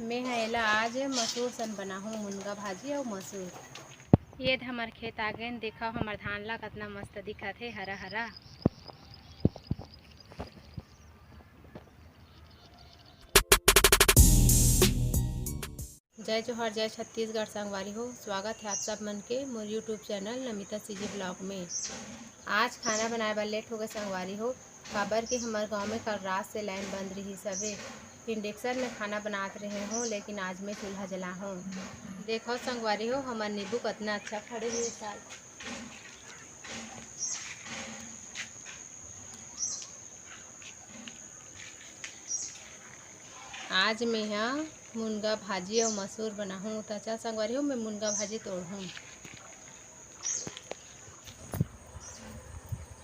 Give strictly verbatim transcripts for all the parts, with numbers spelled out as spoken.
मैं ह एला आज मसूर सन बनाहूँ, मुनगा भाजी अउ मसूर। ये दे हमर खेत आ गेन, देखव हमर धान ला कतना मस्त दिखत हे, हरा हरा। जय जोहार, जय छत्तीसगढ़ संगवारी हो, स्वागत है आप सब मन के मोर YouTube channel Namita CG blog में। आज खाना बनाए बर लेट हो गए संगवारी हो, काबर कि हमर गांव में कल रात से लाइन बंद रहिस हवे। इंडक्शन में खाना बनात रहे हों, लेकिन आज मैं चूल्हा जलाहूँ। देखव संगवारी हो, हमर नींबू कतना अच्छा फरे हे ए साल। आज मेंहा मुनगा भाजी अउ मसूर बनाहूँ। त चल संगवारी हो, मैं मुनगा भाजी तोड़हूँ।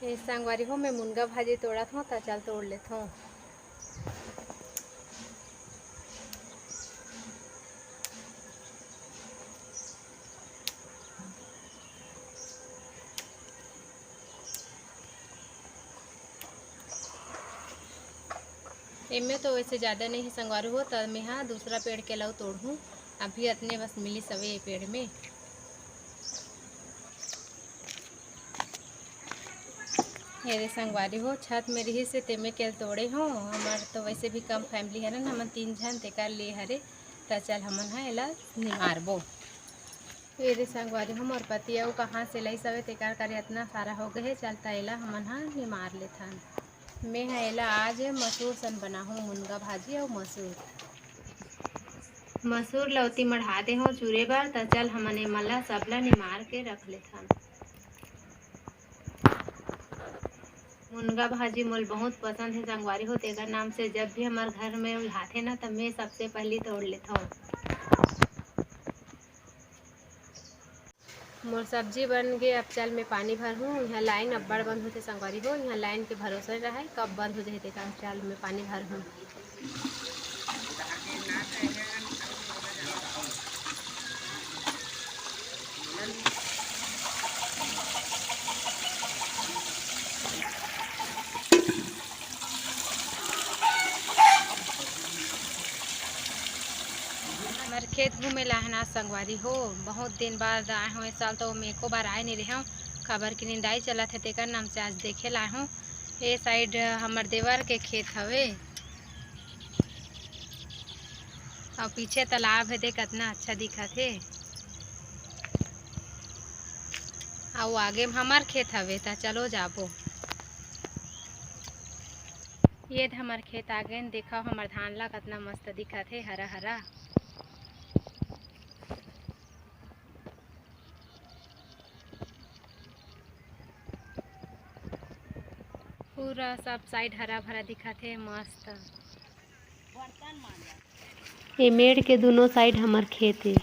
ए संगवारी हो, मैं मुनगा भाजी तोड़त हूँ, त चल तोड़ लेथों। एमे तो वैसे ज़्यादा नहीं हे संगवारी हो, त मेंहा दूसरा पेड़ के लऊ तोड़हूँ। अभी अतने बस मिलिस हवे ए पेड़ में। ये दे संगवारी हो, छत में रिहिस हे, तेमे के ल तोड़े हों। हमर तो वैसे भी कम फैमिली हरे ना, हमन तीन झन, तेकर लिए हरे। त चल हमन ह एला निमारबो। ये दे संगवारी हो, मोर पति अउ कहाँ से लइस हवे, तेकर करे अतना सारा हो गए हे। चल त एला हमन ह निमार लेथन। मैं ह एला आज मसूर सन बनाहूँ, मुनगा भाजी अउ मसूर। मसूर ल ओती मढ़ा दे हों चूरे बर, त चल हमन एमन ला सबला निमार के रख लेथन। मुनगा भाजी मोल बहुत पसंद हे संगवारी हो, तेकर नाम से जब भी हमर घर में उल्हाथे ना, त मैं सबसे पहली तोड़ लेथों। मोर सब्जी बन गे, अब चल मैं पानी भरहूँ। इहाँ लाइन अब्बड़ बंद होथे संगवारी हो, इहाँ लाइन के भरोसा नइ रहय, कब बंद हो जाही तेकर। चल मैं पानी भरहूँ। हमर खेत घूमे ला हे ना संगवारी हो, बहुत दिन बाद आए हों। ए साल तो मैं एको बार आए नहीं रहे हों, काबर कि निंदाई चलत हे, तेकर नाम से आज देखे ला आए हों। ए साइड हमर देवर के खेत हवे, अउ पीछे तालाब हे, देख कतना अच्छा दिखत हे। अउ आगे म हमर खेत हवे, त चलो जाबो। ये दे हमर खेत आ गेन, देखव हमर धान ला कतना मस्त दिखत हे, हरा हरा। पूरा सब साइड हरा भरा दिखत हे, मस्त। ए मेड़ के दुनों साइड हमर खेत हे।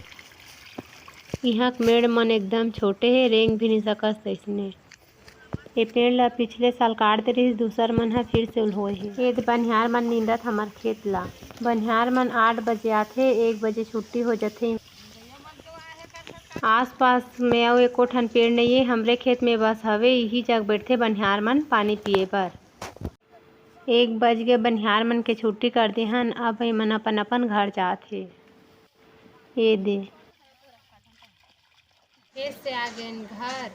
इहाँ के मेड़ मन एकदम छोटे हे, रेंग भी नइ सकस तइसने। ए पेड़ ला पिछले साल काट दे रिहिस, दूसर मन ह फिर से उल्होए हे। ए दे बनिहार मन नींदत हमर खेत ला। बनिहार मन आठ बजे आथे, एक बजे छुट्टी हो जथे। आसपास में अउ एको ठन पेड़ नइये, हमरे खेत में बस हवे, इही जग बैठथे बनिहार मन पानी पिए बर। एक बज गे, बनिहार मन के छुट्टी कर देहन, अब एमन अपन-अपन घर जात हे। ए दे। खेत से आ गेन घर।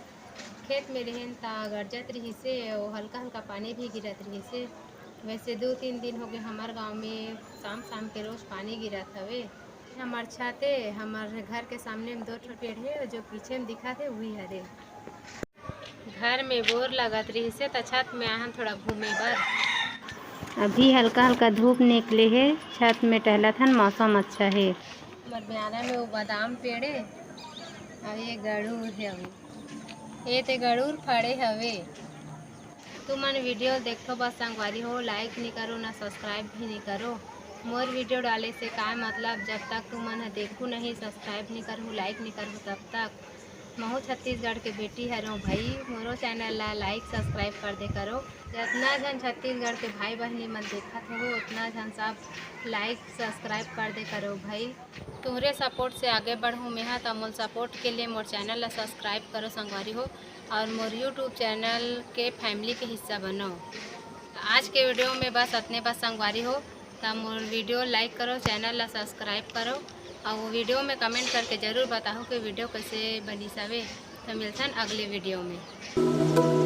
खेत में रहेन त गरजत रिहिसे, अउ हल्का-हल्का पानी भी गिरत रिहिसे। वैसे दू तीन दिन हो गए हमर गांव में शाम-शाम के रोज पानी गिरत हवे। हमर छत ए, हमर घर के सामने में दो ठो पेड़ हे, जो पीछे में दिखत हे, उही हरे। घर में बोर लगत रिहिसे, त छत में आहन थोड़ा घूमे बर। अभी हल्का-हल्का धूप निकले हे, छत में टहलत हन, मौसम अच्छा हे। हमर बियारा में वो बादाम पेड़ हे, अउ ये गड़ूर हे, अभी ये ते गड़ूर फड़े हवे। तुमन video ल देखथव बस संगवारी हो, like नइ करो ना subscribe भी नइ करो। मोर video डाले से काय मतलब, जब तक तुमन ह देखहू नहीं, subscribe नइ करहू, like नइ करहू, तब तक। महू छत्तीसगढ़ के बेटी हरव भाई, मोरो channel ला like subscribe कर दे करो। जतना झन छत्तीसगढ़ के भाई बहिनी मन देखत हो, उतना झन सब like subscribe कर दे करो भाई। तुहरे support से आगे बढ़हूँ मेहा, त मोल support के लिए मोर channel ला subscribe करो संगवारी हो, और मोर YouTube channel के family के हिस्सा बनो। आज के video में बस अतने बस संगवारी हो, त मोर video like करो, channel ला subscribe करो, अउ video में comment करके जरूर बताओ कि video कैसे बनिस हवे। त मिलथन अगले video में।